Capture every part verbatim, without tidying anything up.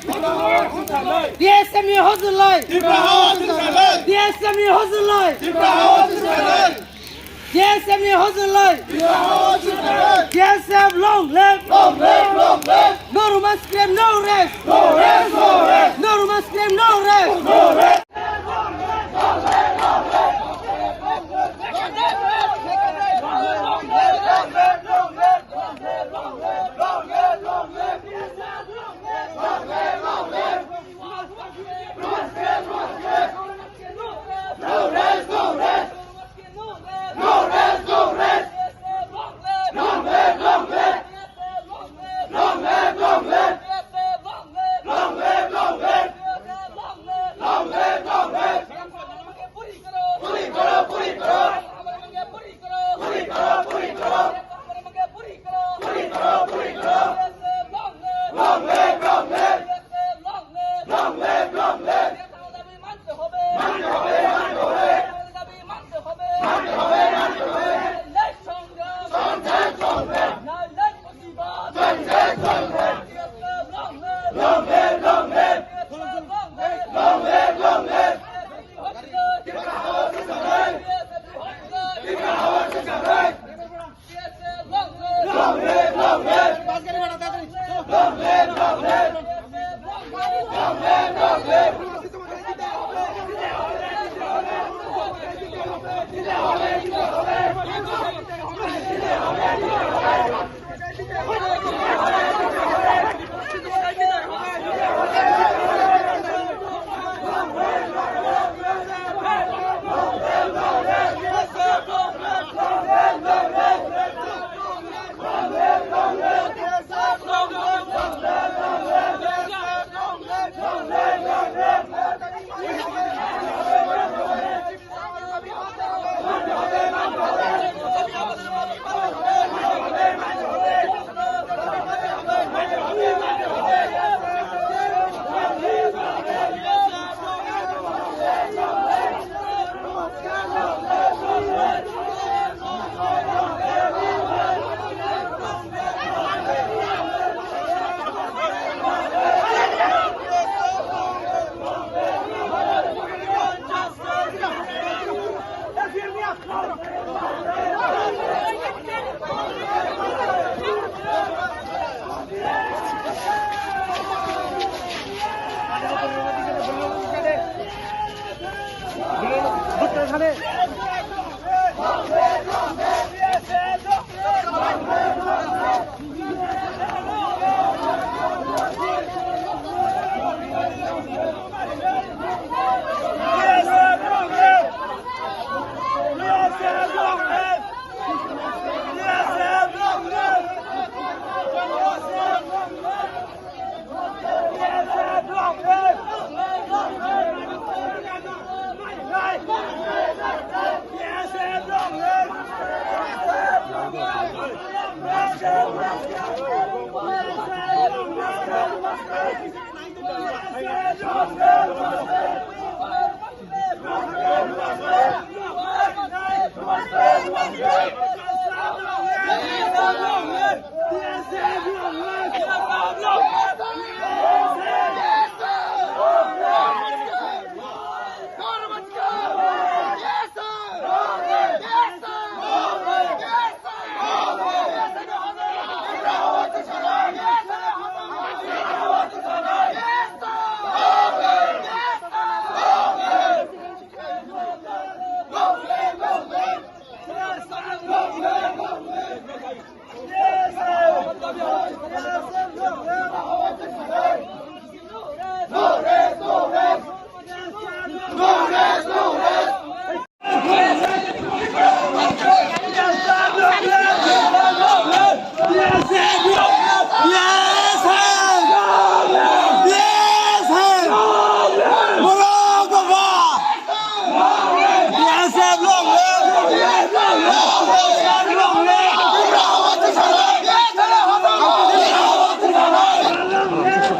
T S M ni hozlai. T S M ni hozlai. T S M ni hozlai. T S F long live. Long live, long live. No Roma scream, no rest. No rest, no rest. No Roma scream, no rest. No rest.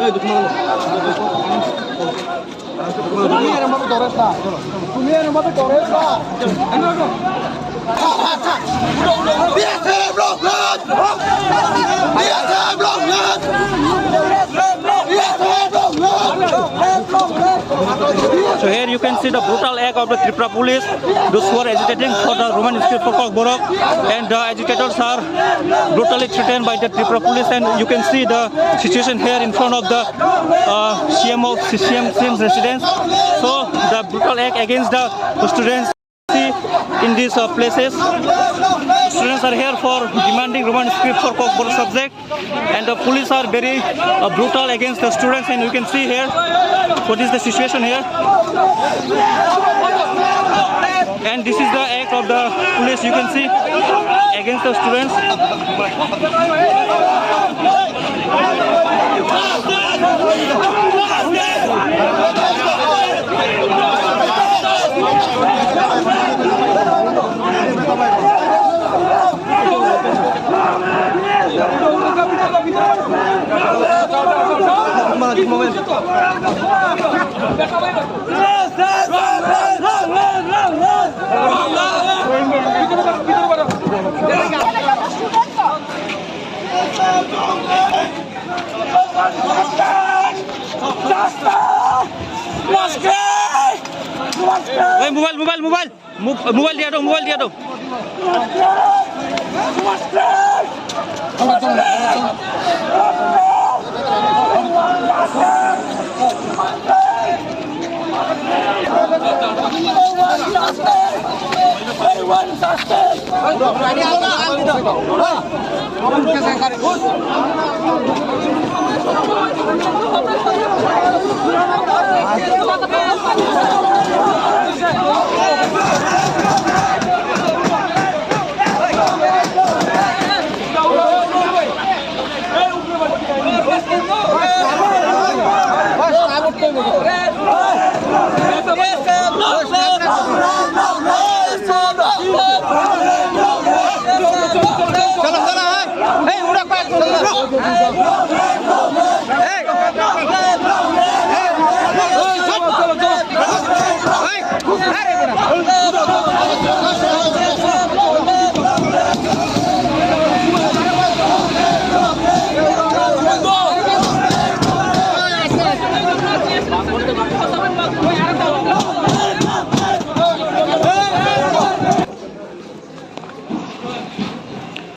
Hey, dukman. Tumira mata toreta. Tumira mata toreta. Biasa blok blok. Biasa blok blok. Biasa blok. You can see the brutal act of the Tripura police, those who are agitating for the Roman script for Kokborok, and the agitators are brutally threatened by the Tripura police, and you can see the situation here in front of the uh, C M of C M, C M's residence. So the brutal act against the students in these uh, places. Students are here for demanding Roman script for Kokborok subject, and the police are very uh, brutal against the students, and you can see here what is the situation here. And this is the act of the police, you can see, against the students. Hey, mobile, mobile, mobile. Mo-, mobile dia dong, mobile dia dong.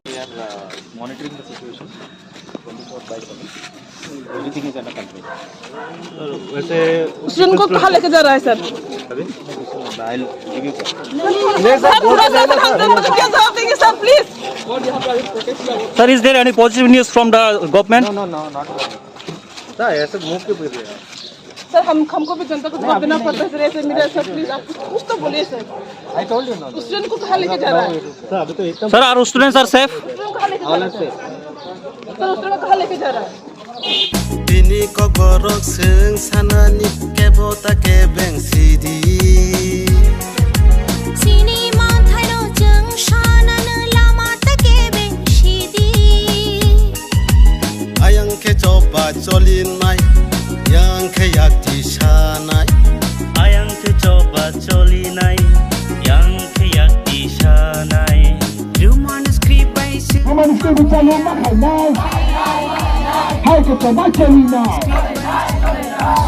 We are uh, monitoring the situation twenty-four by seven. Everything is under control. वैसे स्टूडेंट को कहाँ लेके जा रहा है सर? अभी? I'll give you call. Sir, थोड़ा सा सर, हम सर, मुझे क्या जवाब देंगे sir, please? Sir, is there any positive news from the government? No, no, no, not. Sir, ऐसे मुंह क्यों बोल रहे हैं? सर, हम, हमको भी जनता को जवाब देना पड़ता है सर, ऐसे मेरा सर, प्लीज आप कुछ, कुछ तो बोलिए sir. I told you, no, no. Student को कहाँ लेके जा रहा है? Sir, अभी तो एकदम Sir, our students are safe? Student को कहाँ लेके जा रहा है सर? Sir, स्टूडेंट को कहाँ लेके जा रहा है? Bini kokborok chwng sanani kebo ta kebeng sidi. Chini manthaino chwng sanano lama ta kebeng sidi. Ayang khe choba cholinai, yang khe yakti sanai. Ayang khe choba cholinai, yang khe yakti sanai. Roman script bai se. Roman script bai se ma khainai. Hai khe choba cholinai.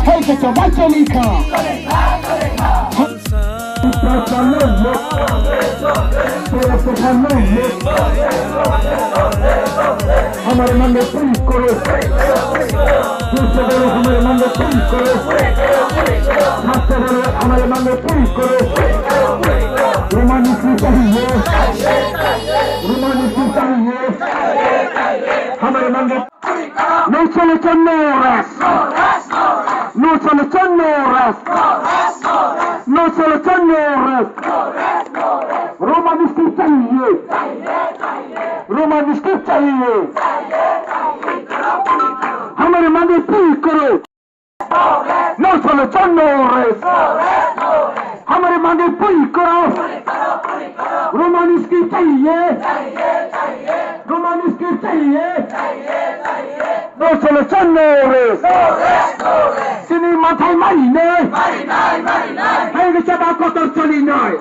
Hai khe choba cholikha. हमारे मांगे पूरी करो। दूसरे बोलो, हमारे मांगे पूरी करो। सबसे बोलो, हमारे मांगे पूरी करो। रोमानी की चाहिए, रोमानी की चाहिए। हमारे मांगे No solution, no rest. No solution, no rest. No solution, no rest. Roman script चाहिए. Roman script चाहिए. हमारे मांगे पूरी करो. No solution, no rest. हमारे मांगे पूरी करो. Roman script चाहिए. Roman script चाहिए. No solution, no rest. Chini mathai marinai. Hai khe choba kotor cholinai.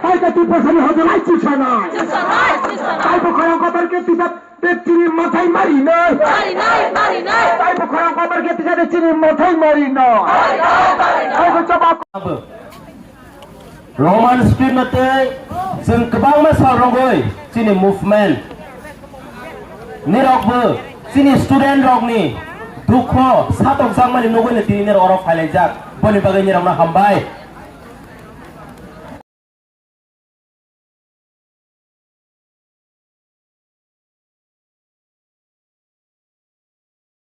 Hai Tiprasani hojolai chuksanai. Chuksanai, chuksanai. Tai bo khorang kotor khe tisa te chini mathai marinai. Marinai, marinai. Tai bo khorang kotor khe tisa te chini mathai marinai. Marinai, marinai. Tai bo chaba. Roman script no tei chwng kwbangma sal rogwi chini movement nirokbo chini student rokni dukho satokjakmani nugwi tini nirok oro phailaijak. Boni bagwi nirokno hambai.